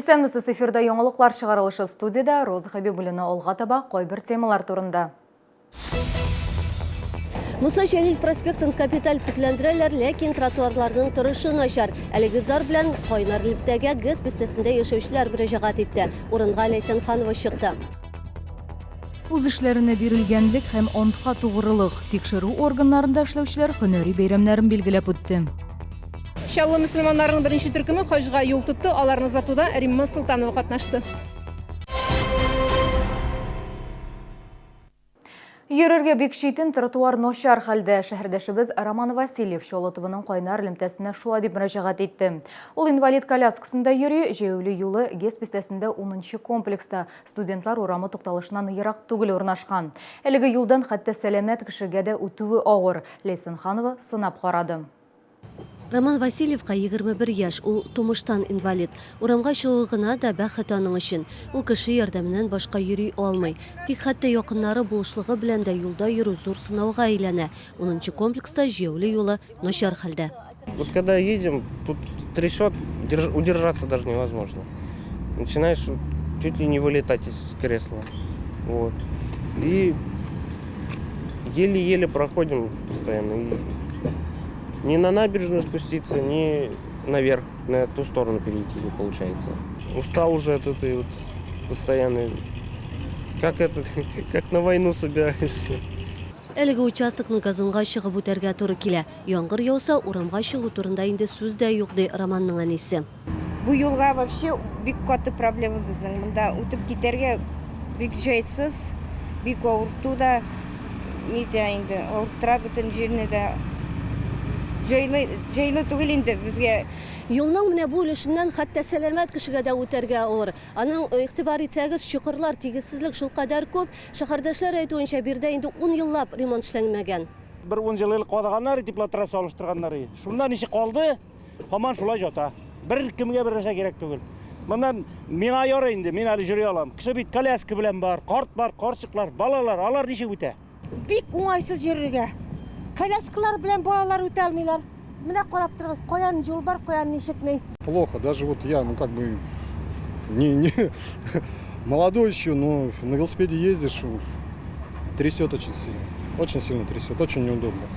Исәнмесез, эфирда яңалыклар чыгарылышы студиядә Роза Хәбибуллина алга таба кайбер темалар турында. Муса Җәлил проспектын капиталь төзекләндерәләр, ләкин тротуарларның торышы начар. Әлеге зар белән кайнар элемтәгә ГЭС бистәсендә яшәүчеләр мөрәҗәгать итте. Урынга Ләйсән Ханова чыкты. Үз эшләренә бирелгәнлек һәм антка тугрылык, тикшерү органнарында эшләүчеләр һөнәри бәйрәмнәрен билгеләп үтте. Чаллы мөселманнарының беренче төркеме хаҗга юл тотты, аларны озатуда Римма Солтанова катнашты. Йөрергә бик читен, тротуар начар хәлдә. Шәһәрдәшебез Роман Васильев Чаллы ТВның кайнар элемтәсенә шулай дип мөрәҗәгать итте. Ул инвалид коляскасында йөри, җәяүле юлы ГЭС бистәсендә унынчы комплекста, Студентлар урамы тукталышыннан ерак түгел урнашкан. Әлеге юлдан хәтта сәламәт кешегә дә үтүе авыр. Ләйсән Ханова сынап карады. Роман Васильевка 21 яшь, ул тумыштан инвалид. Урамга чыгуы гына да бәхет аның өчен. Ул кеше ярдәменнән башка йөри алмый. Тик хәтта якыннары булышлыгы белән дә юлда йөрү зур сынауга әйләнә. Унынчы комплекста җәяүле юлы начар хәлдә. Вот когда едем, тут трясет, удержаться даже невозможно. Начинаешь чуть ли не вылетать из кресла. Вот. И еле-еле проходим постоянно. И ни на набережную спуститься, ни наверх, на ту сторону перейти не получается. Устал уже от этой вот постоянной... Как этот, как на войну собираешься. Әлеге участокны газонга чыгып үтәргә туры килә. Яңгыр яуса, урамга чыгу турында инде сүз дә юк, ди Романның әнисе. Бу юлга вообще бик каты проблема безнең. Монда үтеп китәргә бик җайсыз, бик авырту да нитә инде, авырттыра бөтен җирне дә. Җайлы, җайлы түгел инде безгә. Юлның менә бу өлешеннән хәтта сәламәт кешегә дә үтәргә авыр. Аның, игътибар итсәгез, чокырлар, тигезсезлек шулкадәр күп. Шәһәрдәшләр әйтүенчә, биредә инде ун еллап ремонт эшләнмәгән. Бер ун ел элек казыганнар, теплотрасса алыштырганнар. Шуннан ничек калды, һаман шулай ята. Беркемгә бер нәрсә кирәк түгел. Моннан миңа ярый инде, мин әле йөри алам. Кеше бит коляска белән бар, карт бар, карчыклар, балалар, алар ничек үтә? Бик уңайсыз йөрергә. Коляскалар белән балалар үтә алмыйлар. Менә карап торыгыз, каян юл бар, каян ничек ни. Плохо, даже вот я, ну как бы, не, не, молодой еще, но на велосипеде ездишь, трясет очень сильно, очень сильно трясет, очень неудобно.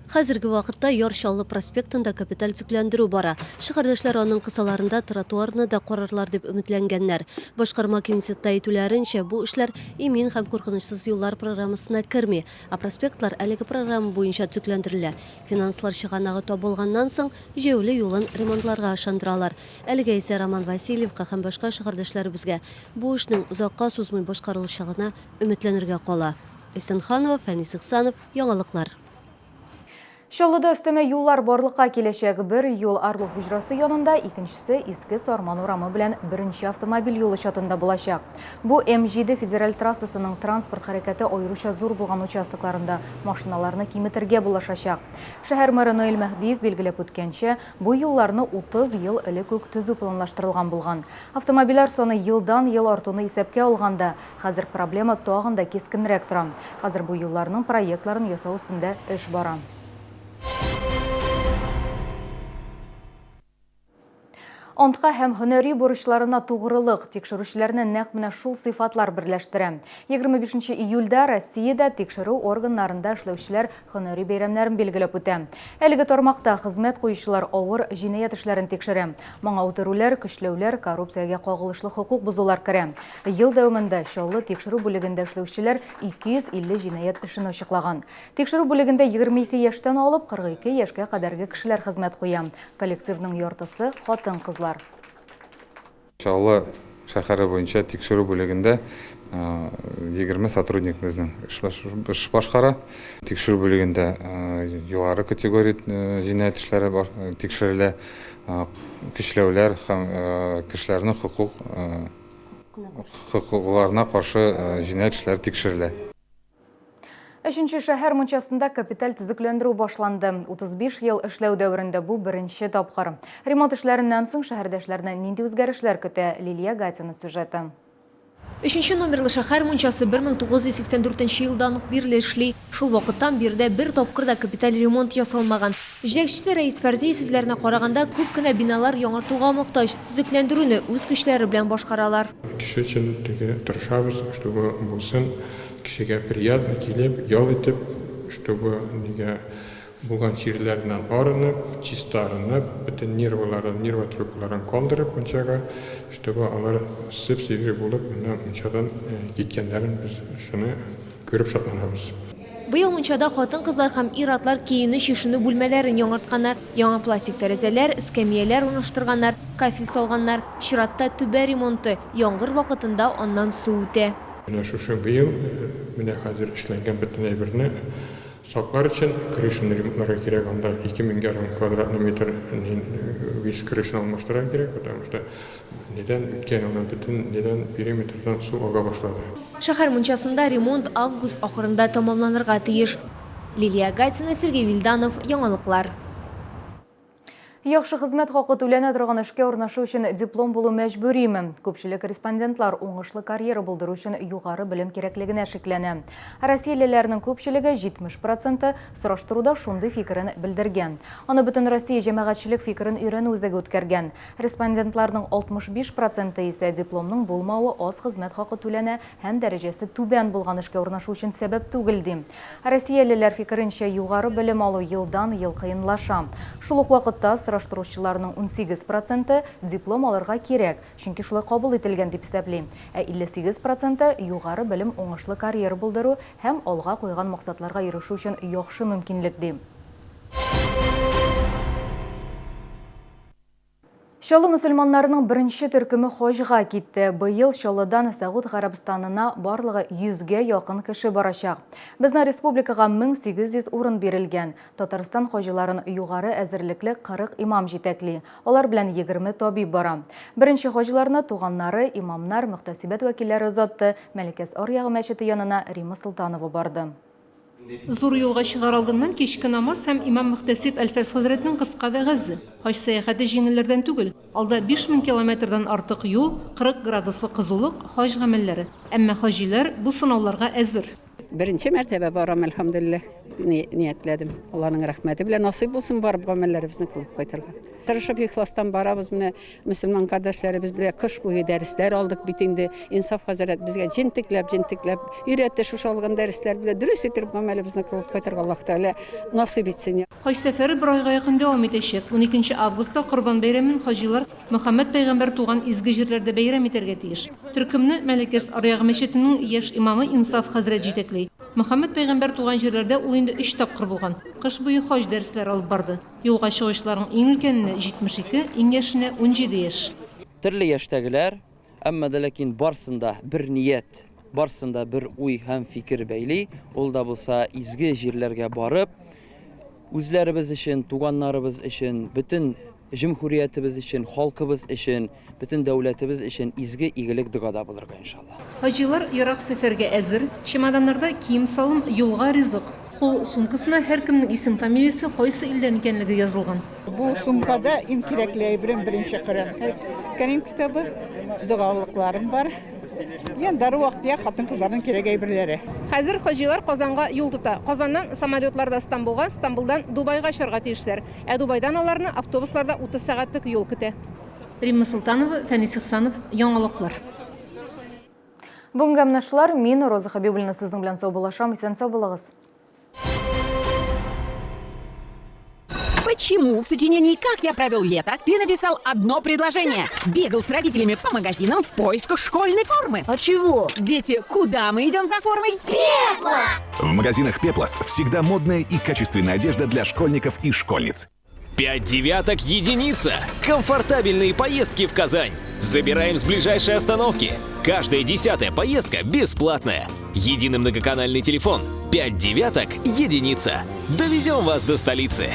Хәзерге вакытта Яр Чаллы проспектында капиталь төзекләндерү бара. Шәһәрдәшләр аның кысаларында тротуарны да карарлар дип өметләнгәннәр. Башкарма комитетта әйтүләренчә, бу эшләр Имин һәм куркынычсыз юллар программасына керми, ә проспектлар әлеге программа буенча төзекләндерелә. Финанслар чыганагы табылганнан соң, җәяүле юлын ремонтларга ышандыралар. Әлегә исә Роман Васильевка һәм башка шәһәрдәшләребезгә бу эшнең озакка сузмый башкарылачагына өметләнергә кала. Эсенханова, Фәнис Ихсанов, Яңалыклар. Чаллыда өстәмә юллар барлыкка киләчәк. Бер юл Орлов боҗрасы янында, икенчесе Иске Сарман урамы белән беренче автомобиль юлы чатында булачак. Бу М7 федераль трассасының транспорт хәрәкәте аеруча зур булган участокларында машиналарны киметергә булышачак. Шәһәр мэры Наил Мәһдиев билгеләп үткәнчә, бу юлларны 30 ел элек үк төзү планлаштырылган булган. Автомобильләр саны елдан-ел артуны исәпкә алганда, Хәзер проблема тагын да кискенрәк тора. Хәзер бу юлларның проектларын ясау өстендә эш бара. Антка һәм һөнәри бурычларына тугрылык, тикшерүчеләрне нәкъ менә шул сыйфатлар берләштерә. 25 июльдә Россиядә тикшерү органнарында эшләүчеләр һөнәри бәйрәмнәрен билгеләп үтә. Әлеге тармакта хезмәт куючылар авыр җинаять эшләрен тикшерә. Моңа үтерүләр, көчләүләр, коррупциягә кагылышлы хокук бозулар керә. Ел дәвамында Чаллы тикшерү бүлегендә эшләүчеләр 250 җинаять эшен ачыклаган. Тикшерү бүлегендә 22 яшьтән алып 42 яшькә кадәрге кешеләр хезмәт куя. Коллективның яртысы, хатын-кызлар. Чаллы шәһәре буенча тикшерү бүлегендә 20 сотрудник безнең эш башкара. Тикшерү бүлегендә югары категория җинаять эшләре тикшерелә, көчләүләр һәм кешеләрнең хокук хокукларына каршы җинаять эшләре тикшерелә. Өченче шәһәр мунчасында капиталь төзекләндерү башланды. 35 ел эшләү дәверендә бу беренче тапкыр. Ремонт эшләреннән соң шәһәрдәшләрне нинди үзгәрешләр көтә? Лилия Гатина сюжеты. Өченче номерлы шәһәр мунчасы 1984 нче елдан ук бирле эшли. Шул вакыттан биредә бер тапкыр да капиталь ремонт ясалмаган. Җитәкчесе Рәис Фәрдиев сүзләренә караганда, күп кенә биналар яңартуга мохтаҗ, төзекләндерүне үз көчләре белән башкаралар. Кеше өчен теге тырышабыз, чтобы булсын, кешегә приятно килеп, ял итеп, чтобы нигә Булган чирләреннән арынып, чистарынып, бөтен нервыларын, нервотрепкаларын калдырып мунчага, чтобы алар сып-свежий булып менә мунчадан киткәннәрен без шуны күреп шатланабыз. Быел мунчада хатын-кызлар һәм ир-атлар киенү-чишенү бүлмәләрен яңартканнар, яңа пластик тәрәзәләр, эскәмияләр урнаштырганнар, кафель салганнар. Чиратта түбә ремонты, яңгыр вакытында аннан су үтә. Менә шушы быел, менә хәзер эшләнгән бөтен әйберне Саклар өчен крышаны ремонтларга кирәк, анда 2000 ярым квадратный метр весь крышаны алмаштырырга кирәк, потому что нидән үткән елдан бөтен нидән периметрдан су ага башлады. Шәһәр мунчасында ремонт август ахырында тәмамланырга тиеш. Лилия Гатина, Сергей Вильданов, Яңалыклар. Яхшы хезмәт хакы түләнә торган эшкә урнашу өчен диплом булу мәҗбүриме? Күпчелек респондентлар уңышлы карьера булдыру өчен югары белем кирәклегенә шикләнә. Россиялеләрнең күпчелеге, 70 проценты, сораштыруда шундый фикерен белдергән. Аны Бөтенроссия җәмәгатьчелек фикерен өйрәнү үзәге үткәргән. Респондентларның 65 проценты исә дипломның булмавы аз хезмәт хакы түләнә һәм дәрәҗәсе түбән булган эшкә урнашу өчен сәбәп түгел, ди. Россиялеләр фикеренчә, югары белем алу елдан-ел кыенлаша. Шул ук вакытта сораштыручыларның 18 проценты диплом алырга кирәк, чөнки шулай кабул ителгән дип исәпли. Ә 58 проценты югары белем уңышлы карьера булдыру һәм алга куйган максатларга ирешү өчен яхшы мөмкинлек, ди. Чаллы мөселманнарының беренче төркеме хаҗга китте. Быел Чаллыдан Сәгуд Гарәбстанына барлыгы 100 гә якын кеше барачак. Безнең республикага 1800 урын бирелгән. Татарстан хаҗиларын югары әзерлекле 40 имам җитәкли. Алар белән 20 табиб бара. Беренче хаҗиларны туганнары, имамнар, мөхтәсибәт вәкилләре озатты, Мәләкәс аръягы мәчете янына Римма Солтанова барды. Зур юлга чыгар алдыннан кичке намаз һәм имам-мөхтәсиб Әлфәс хәзрәтнең кыска вәгазе. Хаҗ сәяхәте җиңелләрдән түгел. Алда 5000 километрдан артык юл, 40 градуслы кызулык, хаҗ гамәлләре. Әмма хаҗиләр бу сынауларга әзер. Беренче мәртәбә барам, әлхәмдүлилләһ, ниятләдем. Алланың рәхмәте белән насыйп булсын барып гамәлләребезне кылып кайтырга. Тырышып ихластан барабыз менә. Мөселман кардәшләребез белән кыш буе дәресләр алдык бит инде. Инсаф хәзрәт безгә җентекләп, җентекләп өйрәтте. Шушы алган дәресләр белән дөрес итеп гамәлебезне кылып кайтырга Аллаһ Тәгалә насыйп итсен. Хаҗ сәфәре бер айга якын дәвам итәчәк. Уникенче августта Корбан бәйрәмен хаҗилар Мөхәммәд пәйгамбәр туган изге җирләрдә бәйрәм итәргә тиеш. Төркемне Мәләкәс аръягы мәчетенең яшь имамы Инсаф хәзрәт җитәкли. Мөхәммәд пәйгамбәр туган җирләрдә ул инде өч тапкыр булган. Кыш буе хаҗ дәресләре алып барды. Юлга чыгучыларның иң өлкәненә, 72, иң яшенә, 17 яшь. Төрле яшьтәгеләр, әмма дә ләкин барсын да бер ният, барсын да бер уй һәм фикер бәйли, ул да булса изге җирләргә барып, үзләребез өчен, туганнарыбыз өчен, бөтен җөмһүриятебез өчен, халкыбыз өчен, бөтен дәүләтебез өчен изге игелек догада булырга, иншалла. Хаҗилар ерак сәфәргә әзер, чемоданнарда кием-салым, юлга ризык. Кул сумкасына һәркемнең исем-фамилиясе, кайсы илдән икәнлеге язылган. Бу сумкада иң кирәкле әйберем, беренче Коръән Кәрим китабы, догалыкларым бар. Яннары вак-төяк хатын-кызларның кирәк әйберләре. Хәзер хаҗилар Казанга юл тота. Казаннан самолетларда Стамбулга, Стамбулдан Дубайга очарга тиешләр. Ә Дубайдан аларны автобусларда 30 сәгатьлек юл көтә. Римма Солтанова, Фәнис Ихсанов, Яңалыклар. Бүгенгә менә шулар. Мин, Роза Хәбибуллина, сезнең белән саубуллашам. Исән-сау булыгыз. Почему в сочинении «Как я провел лето» ты написал одно предложение? Бегал с родителями по магазинам в поисках школьной формы. А чего? Дети, куда мы идем за формой? Пеплос! В магазинах Пеплос всегда модная и качественная одежда для школьников и школьниц. Пять девяток единица. Комфортабельные поездки в Казань. Забираем с ближайшей остановки. Каждая десятая поездка бесплатная. Единый многоканальный телефон. Пять девяток единица. Довезем вас до столицы.